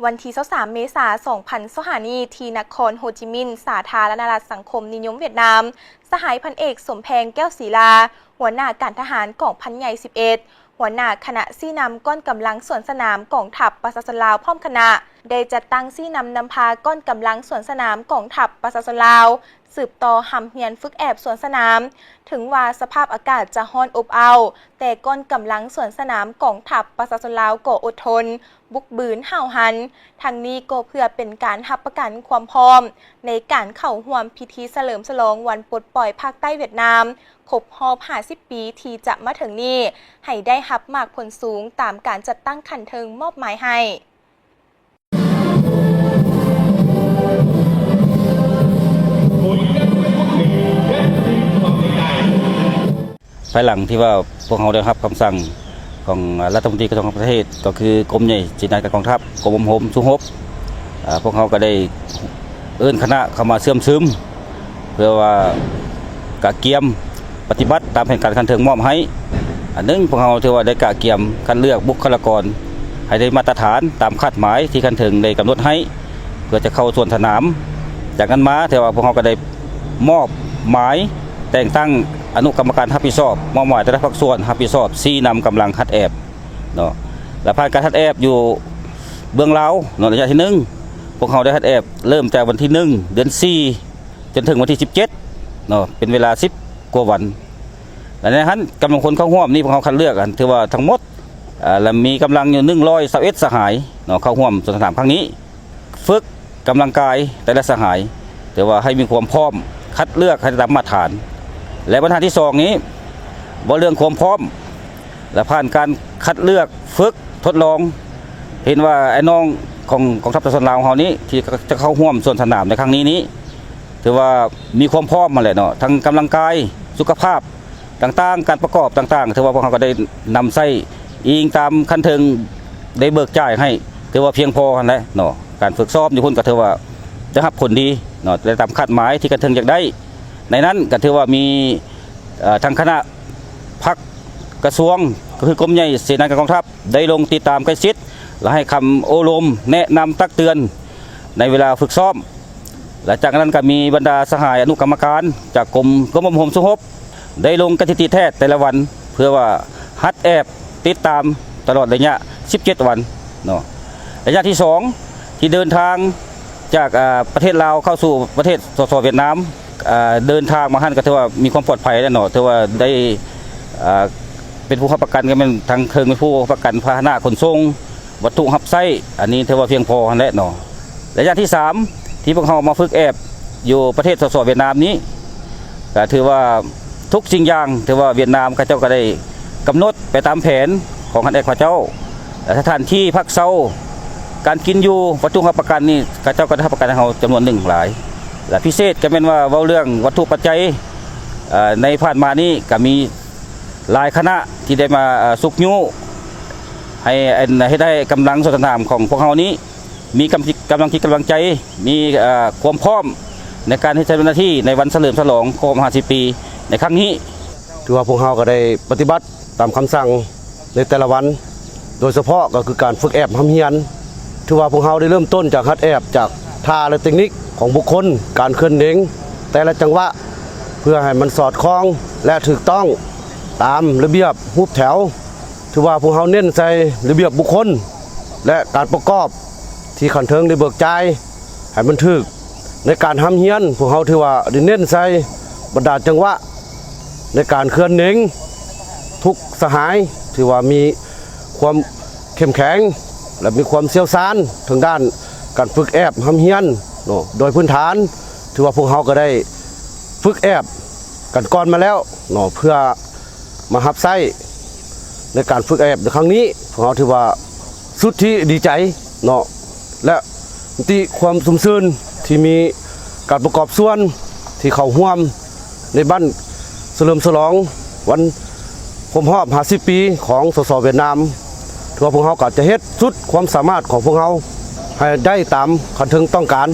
ວັນທີຊາວສາມ ເມສາ ສອງພັນຊາວຫ້ານີ້ ທີ່ນະຄອນໂຮຈິມິນ ສາທາລະນະລັດສັງຄົມນິຍົມຫວຽດນາມ, ສະຫາຍພັນເອກ ສົມແພງ ແກ້ວສີລາ, ຫົວໜ້າການທະຫານກອງພັນໃຫຍ່ ສິບເອັດ, ຫົວໜ້າຄະນະຊີ້ນຳກ້ອນກຳລັງສວນສະໜາມກອງທັບປະຊາຊົນລາວ ພ້ອມຄະນະ ໄດ້ຈັດຕັ້ງຊີ້ນຳນຳພາກ້ອນກຳລັງສວນສະໜາມກອງທັບປະຊາຊົນລາວ ສືບຕໍ່ຮ່ຳຮຽນຝຶກແອບສວນສະໜາມ. ເຖິງວ່າສະພາບອາກາດຈະຮ້ອນອົບເອົ້າ, ແຕ່ກ້ອນກຳລັງສວນສະໜາມກອງທັບປະຊາຊົນລາວກໍອົດທົນ, ບຸກບືນ, ຫ້າວຫັນ, ທັງນີ້ກໍເພື່ອເປັນການຮັບປະກັນຄວາມພ້ອມໃນການເຂົ້າຮ່ວມພິທີສະເຫຼີມສະຫຼອງວັນປົດປ່ອຍພາກໃຕ້ຫວຽດນາມ ຄົບຮອບຫ້າສິບປີທີ່ຈະມາເຖິງນີ້ ໃຫ້ໄດ້ຮັບໝາກຜົນສູງຕາມການຈັດຕັ້ງຂັ້ນເທິງມອບໝາຍໃຫ້. ພາຍຫຼັງທີ່ວ່າພວກເຮົາໄດ້ຮັບຄຳສັ່ງຂອງລັດຖະມົນຕີກະຊວງຕ່າງປະເທດ ກໍຄືກົມໃຫຍ່ເສນາທິການກອງທັບ ກົມອົບຮົມຊຸກຮົບ, ອາ, ພວກເຮົາກໍໄດ້ເອີ້ນຄະນະເຂົ້າມາເຊື່ອມຊຶມ ເພື່ອວ່າກະກຽມປະຕິບັດຕາມແຜນການຂັ້ນເທິງມອບໃຫ້. ອັນໜຶ່ງ, ພວກເຮົາຖືວ່າໄດ້ກະກຽມຄັດເລືອກບຸກຄະລາກອນໃຫ້ໄດ້ມາດຕະຖານຕາມຄາດໝາຍທີ່ຂັ້ນເທິງໄດ້ກຳນົດໃຫ້ ເພື່ອຈະເຂົ້າສວນສະໜາມ. ຈາກນັ້ນມາ ຖືວ່າພວກເຮົາກໍໄດ້ມອບໝາຍແຕ່ງຕັ້ງອະນຸກຳມະການຮັບຜິດຊອບ, ມອບໝາຍແຕ່ລະພາກສ່ວນຮັບຜິດຊອບ, ຊີ້ນຳກຳລັງຮັດແອບເນາະ ແລະ ຜ່ານການຮັດແອບຢູ່ເບື້ອງລາວເນາະ ໄລຍະທີໜຶ່ງ ພວກເຮົາໄດ້ຮັດແອບເລີ່ມແຕ່ວັນທີໜຶ່ງ ເດືອນສີ່ ຈົນເຖິງວັນທີສິບເຈັດເນາະ ເປັນເວລາສິບກວ່າວັນ ແລະ ໃນຫັ້ນກຳລັງຄົນເຂົ້າຮ່ວມນີ້ ພວກເຮົາຄັດເລືອກ ອັນ ຖືວ່າທັງໝົດ ອາ ແລະ ມີກຳລັງຢູ່ໜຶ່ງຮ້ອຍຊາວເອັດສະຫາຍເນາະ ເຂົ້າຮ່ວມສວນສະໜາມຄັ້ງນີ້ ຝຶກກຳລັງກາຍແຕ່ລະສະຫາຍ ຖືວ່າໃຫ້ມີຄວາມພ້ອມ ຄັດເລືອກໃຫ້ຕາມມາດຖານ ແລະ ບັນຫາທີສອງນີ້ ເວົ້າເລື່ອງຄວາມພ້ອມ ແລະ ຜ່ານການຄັດເລືອກ ຝຶກ ທົດລອງ ເຫັນວ່າອ້າຍນ້ອງຂອງກອງທັບປະຊາຊົນລາວເຮົານີ້ ທີ່ຈະເຂົ້າຮ່ວມສວນສະໜາມໃນຄັ້ງນີ້ນີ້ ຖືວ່າມີຄວາມພ້ອມຫັ້ນແຫຼະເນາະ ທັງກຳລັງກາຍ ສຸຂະພາບຕ່າງໆ ການປະກອບຕ່າງໆ ຖືວ່າພວກເຮົາກໍໄດ້ນຳໃຊ້ອີງຕາມຂັ້ນເທິງໄດ້ເບີກຈ່າຍໃຫ້ ຖືວ່າພຽງພໍຫັ້ນແຫຼະເນາະ ການຝຶກຊ້ອມຢູ່ພຸ້ນກໍຖືວ່າໄດ້ຮັບຜົນດີເນາະ ໄດ້ຕາມຄາດໝາຍທີ່ຂັ້ນເທິງຢາກໄດ້ ໃນນັ້ນກໍຖືວ່າມີ ເອີ ທາງຄະນະພັກກະຊວງ ກໍຄືກົມໃຫຍ່ເສນາທິການກອງທັບ ໄດ້ລົງຕິດຕາມໃກ້ຊິດ ແລະ ໃຫ້ຄຳໂອ້ລົມແນະນຳຕັກເຕືອນໃນເວລາຝຶກຊ້ອມ ແລະ ຈາກນັ້ນກໍມີບັນດາສະຫາຍອະນຸກຳມະການຈາກກົມ ກົມອົບຮົມຊຸກຮົບ ໄດ້ລົງສະຖິຕິແທດແຕ່ລະວັນ ເພື່ອວ່າຮັດແອບຕິດຕາມຕະຫຼອດໄລຍະສິບເຈັດວັນເນາະ ໄລຍະທີສອງ ທີ່ເດີນທາງຈາກ ອາ ປະເທດລາວເຂົ້າສູ່ປະເທດ ສສ ຫວຽດນາມ ອາ ເດີນທາງມາຫັ້ນກໍຖືວ່າມີຄວາມປອດໄພແລ້ວເນາະ ຖືວ່າໄດ້ ອາ ເປັນຜູ້ຮັບປະກັນ ກໍແມ່ນທາງເທິງເປັນຜູ້ຮັບປະກັນພາຫະນະຂົນສົ່ງ ວັດຖຸຮັບໃຊ້ ອັນນີ້ຖືວ່າພຽງພໍຫັ້ນແຫຼະເນາະ ໄລຍະທີສາມ ທີ່ພວກເຮົາມາຝຶກແອບຢູ່ປະເທດ ສສ ຫວຽດນາມນີ້ ກໍຖືວ່າທຸກສິ່ງຢ່າງ ຖືວ່າຫວຽດນາມເຂົາເຈົ້າກໍໄດ້ກຳນົດໄປຕາມແຜນຂອງຮັດແອບເຂົາເຈົ້າ ແລະ ສະຖານທີ່ພັກເຊົາ ການກິນຢູ່ ວັດຖຸຮັບປະກັນນີ້ ເຂົາເຈົ້າກໍໄດ້ຮັບປະກັນໃຫ້ເຮົາຈຳນວນໜຶ່ງຫຼາຍ ແລະ ພິເສດກໍແມ່ນວ່າເວົ້າເລື່ອງວັດຖຸປັດໄຈ ເອີ ໃນຜ່ານມານີ້ກໍມີຫຼາຍຄະນະທີ່ໄດ້ມາ ເອີ ຊຸກຍູ້ໃຫ້ ອັນ ເຮັດໃຫ້ກຳລັງສວນສະໜາມຂອງພວກເຮົານີ້ ມີກຳ ກຳລັງຈິດກຳລັງໃຈ ມີ ເອີ ຄວາມພ້ອມໃນການເຮັດໃຊ້ໜ້າທີ່ໃນວັນສະເຫຼີມສະຫຼອງຄົບຮອບຫ້າສິບປີໃນຄັ້ງນີ້ ຖືວ່າພວກເຮົາກໍໄດ້ປະຕິບັດຕາມຄຳສັ່ງໃນແຕ່ລະວັນ ໂດຍສະເພາະກໍຄືການຝຶກແອບຮ່ຳຮຽນ ຖືວ່າພວກເຮົາໄດ້ເລີ່ມຕົ້ນຈາກຮັດແອບຈາກທ່າ ແລະ ເຕັກນິກຂອງບຸກຄົນ ການເຄື່ອນເໜັງແຕ່ລະຈັງຫວະ ເພື່ອໃຫ້ມັນສອດຄ່ອງ ແລະ ຖືກຕ້ອງຕາມລະບຽບຮູບແຖວ ຖືວ່າພວກເຮົາເນັ້ນໃສ່ລະບຽບບຸກຄົນ ແລະ ການປະກອບທີ່ຂັ້ນເທິງໄດ້ເບີກຈ່າຍໃຫ້ມັນຖືກ. ໃນການຮ່ຳຮຽນ ພວກເຮົາຖືວ່າໄດ້ເນັ້ນໃສ່ບັນດາຈັງຫວະໃນການເຄື່ອນເໜັງ ທຸກສະຫາຍຖືວ່າມີຄວາມເຂັ້ມແຂງ ແລະ ມີຄວາມຊ່ຽວຊານທາງດ້ານການຝຶກແອບຮ່ຳຮຽນເນາະ. ໂດຍພື້ນຖານຖືວ່າພວກເຮົາກໍໄດ້ຝຶກແອບກັນກ່ອນມາແລ້ວເນາະ ເພື່ອ ມາຮັບໃຊ້ໃນການຝຶກແອບໃນຄັ້ງນີ້ ພວກເຮົາຖືວ່າສຸດທີ່ດີໃຈເນາະ ແລະ ມີຄວາມຊຸ່ມຊື່ນທີ່ມີການປະກອບສ່ວນທີ່ເຂົ້າຮ່ວມໃນວັນສະເຫຼີມສະຫຼອງວັນຄົບຮອບຫ້າສິບປີຂອງ ສສ ຫວຽດນາມ. ຖືວ່າພວກເຮົາກໍຈະເຮັດສຸດຄວາມສາມາດຂອງພວກເຮົາໃຫ້ໄດ້ຕາມຂັ້ນເທິງຕ້ອງການ.